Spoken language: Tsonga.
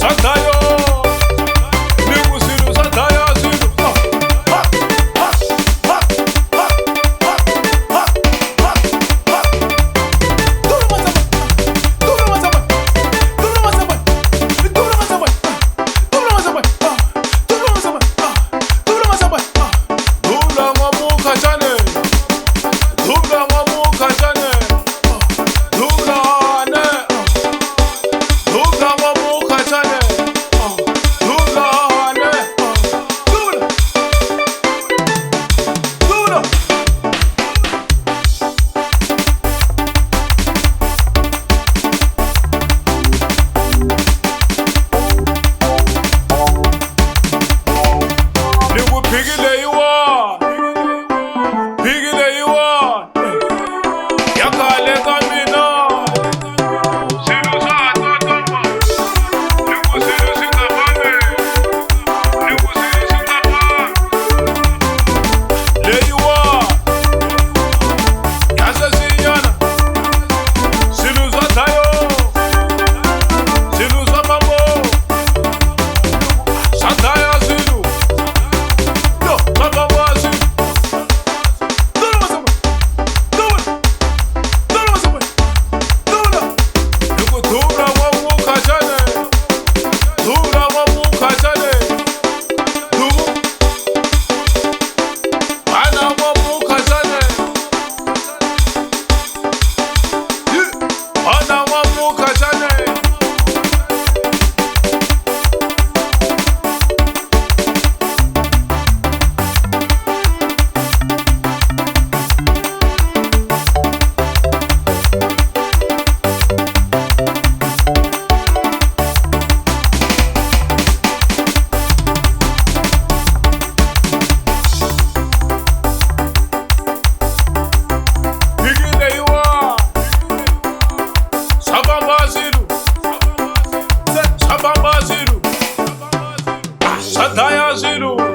Swa dlayo. Ni ku swilo swa dlaya swilo. Ha, ha, ha, ha, ha, ha, ha, ha, ha. Dula n'wamukhacane, dula n'wamukhacane, dula ne, dula n'wamukhacane, dula ne, dula, dula. Ni ku phiki leyiwani, phiki leyiwani ya khale ka mina. Swilo swa ha tsotsomba, ni ku swilo swi nga fambi, ni ku swilo swi nga fambi. Leyiwani ya sweswinyana, swilo swa dlayo, swilo swa mambo, swa dlaya swilo. Yo, swa famba swilo. Ni ku dula n'wamukhacane, dula n'wamukhacane, duku. Bana n'wamukhacane, yi, bana n'wamukhacane. Phiki leyiwani, swa famba swilo, swa famba swilo, swa dlaya swilo.